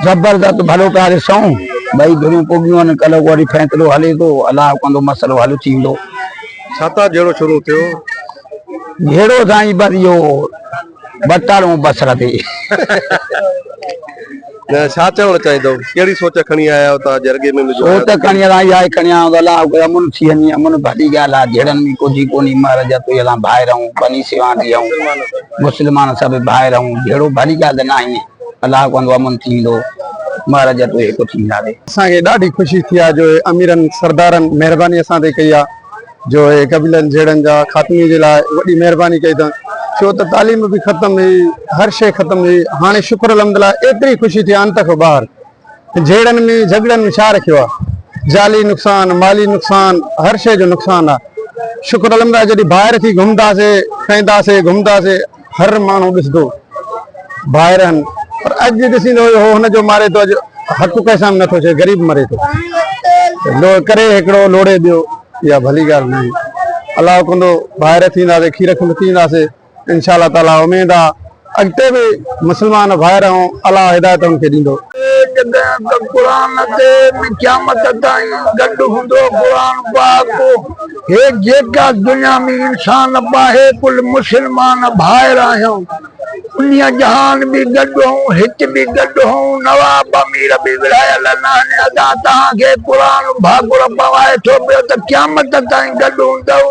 زبردست ڀلو پيا ڏسون ٻئي ڌريون پڳيون آهن ڪلهه وري فيصلو هلي ٿو الله ڪندو مسئلو حل ٿيندو. ڇا تان جهيڙو شروع ٿيو؟ جهيڙو سائين بس اهو ٻٽارون بصر تي. نه ڇا چوڻ چاهيندؤ؟ ڪهڙي سوچ کڻي آيا آهيو توهان جرڳي ۾ سوچ کڻي اسان اها ئي کڻي آيا آهيون ته الله ڪري امن ٿي وڃي امن ڀلي ڳالهه آهي جهيڙن ۾ ڪجهه ئي ڪونهي مهر جتوئي اسان ڀائر آهيون بني سيوهاڻ جي آهيون مسلمان سڀ ڀائر آهيون جهيڙو ڀلي ڳالهه ته ناهي الله ڪندو امن ٿي ويندو مهر جتوئي هڪ ٿي وينداسين. اسان کي ڏاڍي خوشي ٿي آهي جو اميرن سردارن مهرباني اسان تي ڪئي آهي جو اهي قبيلن جهيڙن جا خاتمي جي لاء وڏي مهرباني ڪئي اٿن ڇو ته تعليم به ختم هئي هر شيء ختم هئي هاڻي شڪر الحمدلله ايتري خوشي ٿي انت کان ٻاهر جهيڙن ۾ جهڳڙن ۾ ڇا رکيو آهي جالي نقصان مالي نقصان هر شيء جو نقصان آهي شڪر الحمدلله جڏهن ڀائر ٿي گهمنداسي کائينداسي گهمنداسي هر ماڻهو ڏسندو ڀائر آهن پر اڄ ڏسيندو هو هن جو ماري ٿو اڄ حق ڪنهن سان به نٿو ٿئي غريب مري ٿو لو ڪري هڪڙو لوڙي ٻيو اها ڀلي ڳالهه ناهي الله ڪندو ڀائر ٿينداسي کير کنڊ ٿينداسي انشاء الله تعالي اميد آ اڳتي به مسلمان ڀائر آهيون الله هدايت ان کي ڏيندو. جڏهن ته قرآن تي به قيامت تائين گڏ هوندو قرآن پاڪ هي جيڪا دنيا ۾ انسان پاهي ڪل مسلمان ڀائر آهيون انهيء جهان به گڏ هون هت به گڏ هون نواب امير به ورهايل ناهن ادا توهان کي قرآن ڀاڪر پوائي ٿو پيو ته قيامت تائين گڏ هوندؤ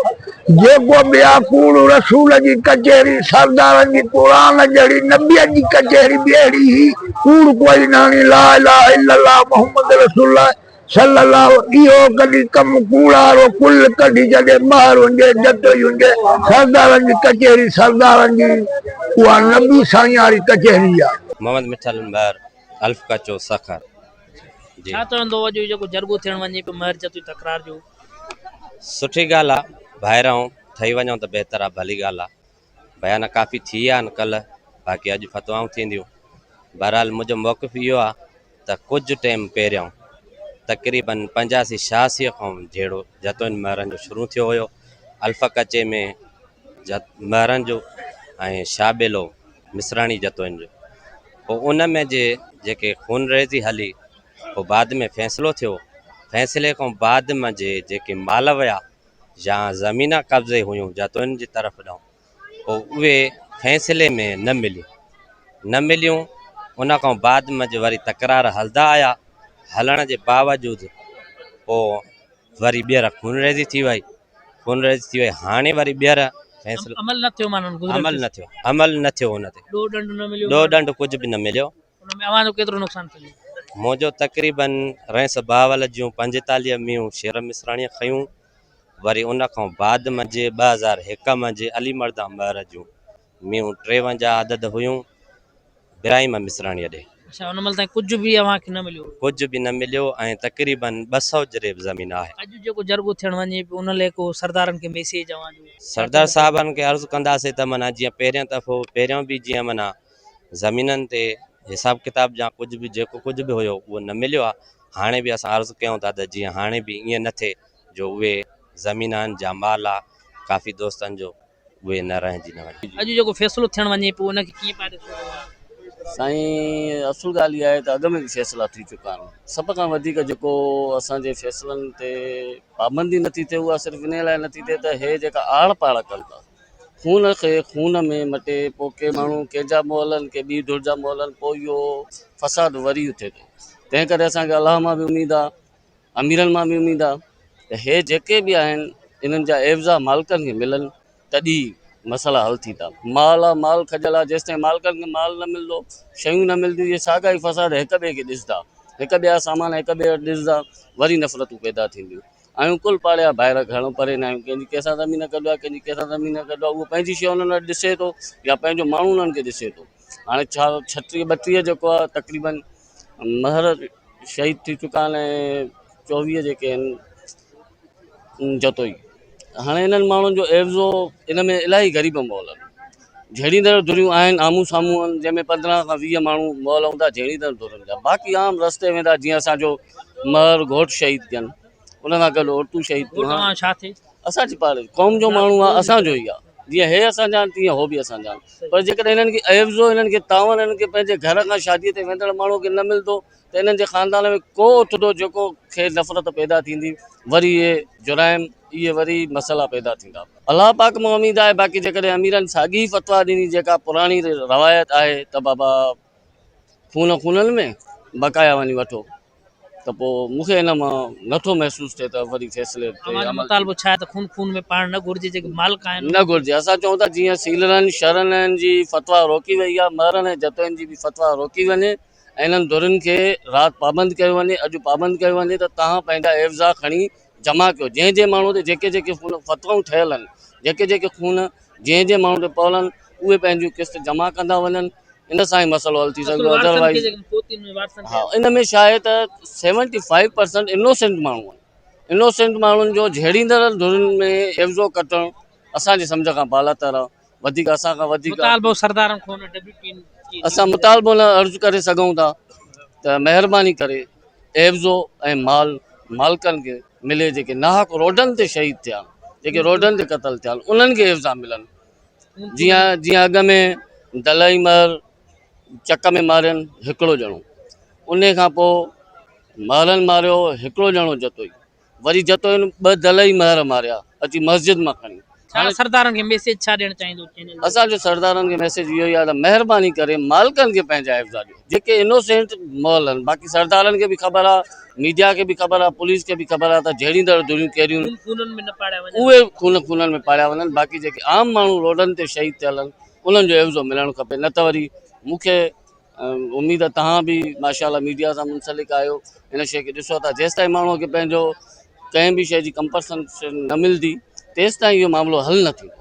جيڪو به آ ڪوڙ رسول جي ڪچهري سردارن جي قرآن جهڙي نبيء جي ڪچهري به اهڙي هي ڪوڙ ڪوئي نه هڻي لا اله الا الله محمد رسول الله صلي الله اهو ڪڏهن ڪم ڪوڙارو ڪل ڪڍي ڇڏي مهر هجي جتوئي هجي سردارن جي ڪچهري سردارن جي اها نبي سائين واري ڪچهري آ. محمد مٺل مهر الف ڪچو سکر جي. ڇا چوندو اڄ جيڪو جرڳو ٿيڻ وڃي پيو مهر جتوئي تڪرار جو. سٺي ڳالهه آ ڀائر آئون ٺهي وڃون ته بهتر آ ڀلي ڳالهه آ بيان ڪافي ٿي ويا آهن ڪلهه باقي اڄ فتوائون ٿينديون بهرحال منهنجو موقف اهو آ ته ڪجهه ٽيم پهريون تقريبن پنجاسي ڇهاسي کان جهيڙو جتوئين مهرن جو شروع ٿيو هيو الف ڪچي ۾ مهرن جو ۽ شاهه ٻيلو مصراڻي جتوئين جو پوء ان ۾ جي جيڪي خونريزي هلي پوء بعد ۾ فيصلو ٿيو فيصلي کان بعد ۾ جي جيڪي مال ويا يا زمينا قبضي هيون جتوئين جي طرف ڏانهن پوء اهي فيصلي ۾ نه مليون نه مليون ان کان بعد ۾ وري تڪرار هلندا آيا هلڻ جي باوجود پوء وري ٻيهر خونريزي ٿي وئي خونريزي ٿي وئي هاڻي وري ٻيهر فيصلو عمل نه ٿيو معنيٰ عمل نه ٿيو عمل نه ٿيو ان تي ڏو ڏنڊ نه مليو ڏو ڏنڊ ڪجهه به نه مليو ان ۾ اوهان جو ڪيترو نقصان ٿيو منهنجو تقريبن رئيس بهاول جون 45 مينهون شير مصراڻيء کنيون وري ان کان بعد منجهه 2001 منجهه علي مردان مهر جون مينهون 53 عدد هيون براهيم مصراڻيء ڏي. اڇا ان مهل تائين ڪجهه به اوهان کي نه مليو هو. ڪجهه به نه مليو ۽ تقريباً 200 جريب زمين آهي. اڄ جيڪو جرڳو ٿيڻ وڃي پيو ان لئه ڪو سردارن کي ميسيج اوهان جو. سردار صاحبن کي عرض ڪنداسين ته معنيٰ جيئن پهريون دفعو پهريون به جيئن معنيٰ زمينن تي حساب ڪتاب يا ڪجهه به جيڪو ڪجهه به هيو اهو نه مليو آهي هاڻي به اسان عرض ڪيون ٿا ته جيئن هاڻي به ائين نه ٿئي جو اهي زمينان جا مال آ ڪافي دوستن جو اهي نه رهجي نه وڃن. اڄ جيڪو فيصلو ٿيڻ وڃي پيو ان کي ڪيئن پيا ڏسو اوهان؟ سائين اصل ڳالهه اها آهي ته اڳ ۾ به فيصلا ٿي چڪا آهن سڀ کان وڌيڪ جيڪو اسان جي فيصلن تي پابندي نٿي ٿئي اها صرف انهي لاء نٿي ٿئي ته هي جيڪا آڙ پاڙ ڪن ٿا خون کي خون ۾ مٽي پوء ڪي ماڻهو ڪنهن جا مئل آهن ڪي ٻي ڌر جا مئل آهن پوء اهو فساد وري اٿي ٿو تنهن ڪري اسان کي الله مان به اميد آهي اميرن مان به اميد آ ته هي جيڪي به آهن انهن جا عيوضا مالڪن کي ملن تڏهن مسئلا حل ٿيندا. مال آ مال کڄيل آ جيستائين مالڪن کي مال نه ملندو شيون نه ملنديون اهي ساڳا ئي فساد هڪ ٻئي کي ڏسندا هڪ ٻئي جا سامان هڪ ٻئي وٽ ڏسندا وري نفرتون پيدا ٿينديون. آهيون ڪل پاڙي جا ڀائر گهڻو پري نه آهيون ڪنهن جي ڪنهن سان زمين گڏ آ ڪنهن جي ڪنهن سان زمين گڏ آ اهو پنهنجي شيء انهن وٽ ڏسي ٿو يا پنهنجو ماڻهو انهن کي ڏسي ٿو هاڻي ڇا ڇٽيهه ٻٽيهه جيڪو آ تقريبن مهر شهيد ٿي چڪا آهن ۽ 24 جيڪي آهن جتوئي هاڻي انهن ماڻهن جو عيوضو ان ۾ الاهي غريب مئل آهن جهيڙيندڙ ڌريون آهن آمهون سامهون آهن جنهن ۾ 15 کان 20 ماڻهو مئل هوندا جهيڙيندڙ ڌرين جا باقي عام رستي ويندا جيئن اسانجو مهر گهوٽ شهيد ٿين ان کان گڏ عورتون شهيد ٿيون. ڇا ٿئي اسان جي پاڙي قوم جو ماڻهو آهي اسان جو ئي آهي. جيئن هي اسان جا آهن تيئن هو به اسان جا آهن پر جيڪڏهن هنن کي عيوضو هنن کي تعاون هنن کي پنهنجي گهر کان شادي تي ويندڙ ماڻهو کي نه ملندو ته انهن جي خاندان ۾ ڪو اٿندو جيڪو کي نفرت پيدا ٿيندي وري اهي جرائم اهي وري مسئلا پيدا ٿيندا الله پاڪ مان اميد آهي باقي جيڪڏهن اميرن ساڳي فتويٰ ڏني جيڪا پراڻي روايت آهي ته بابا خون خونن ۾ بقايا وڃي وٺو ته پوء مون کي ان مان نٿو محسوس ٿئي ته وري فيصلي تي اوهان جو عمل مطالبو ڇا آهي ته خون خون ۾ پاڙڻ نه گهرجي جيڪي مالڪ آهن نه گهرجي اسان چئون ٿا جيئن سيلرن شرنن جي فتويٰ روڪي وئي آهي مهرن ۽ جتوئين جي به فتويٰ روڪي وڃي ۽ انهن ڌرين کي رات پابند ڪيو وڃي اڄ پابند ڪيو وڃي ته توهان پنهنجا عيوضا کڻي جمع ڪيو جنهن جنهن ماڻهو تي جيڪي جيڪي خون فتوائون ٺهيل آهن جيڪي جيڪي خون جنهن جنهن ماڻهو تي پيل آهن اهي پنهنجون قسط جمع ڪندا وڃن ان سان ئي مسئلو حل ٿي اصل سگهندو وارثن کي ادروائز جيڪي فوتين ۾ وارثن ها کي ان ۾ ڇا آهي ته سيونٽي فائيو پرسنٽ انوسينٽ ماڻهو آهن انوسينٽ ماڻهن جو جهيڙيندڙ ڌرين ۾ عيوضو ڪٽڻ اسان جي سمجهه کان بالاتر آهي وڌيڪ اسان کان وڌيڪ مطالبو سردارن کان ان ڊبليو ٽي جي اسان مطالبو نه عرض ڪري سگهون ٿا ته مهرباني ڪري عيوضو ۽ مال مالڪن کي ملي جيڪي ناحق روڊن تي شهيد ٿيا جيڪي روڊن تي قتل ٿيا انهن کي عيوضا ملن جيئن جيئن اڳ ۾ دلائي مهر چڪ ۾ مارين هڪڙو ڄڻو ان کان پوء مهرن ماريو هڪڙو ڄڻو جتوئي وري جتوئين ٻه دلائي مهر ماريا اچي مسجد مان کڻي ڇا سردارن کي ميسيج ڇا ڏيڻ چاهيندو چينل اسان جو سردارن کي ميسيج اهو ئي آهي ته مهرباني ڪري مالڪن کي پنهنجا عيوضا ڏيو جيڪي انوسينٽ مئل آهن باقي سردارن کي به خبر آهي ميڊيا کي به خبر آهي پوليس کي به خبر آهي ته جهيڙيندڙ ڌريون ڪهڙيون خون خونن ۾ نه پاڙيا وڃن. اهي خون خونن ۾ پاڙيا وڃن باقي جيڪي عام ماڻهو روڊن تي شهيد ٿيل آهن انهن جو عيوضو ملڻ کپي نه ته وري مون کي اميد آهي توهان به ماشاء الله ميڊيا سان منسلڪ آهيو ان شيء کي ڏسو ٿا جيستائين ماڻهو کي پنهنجو ڪنهن به شيء جي ڪمپنسيشن نه ملندي تيستائين اهو معاملو حل نه ٿيندو.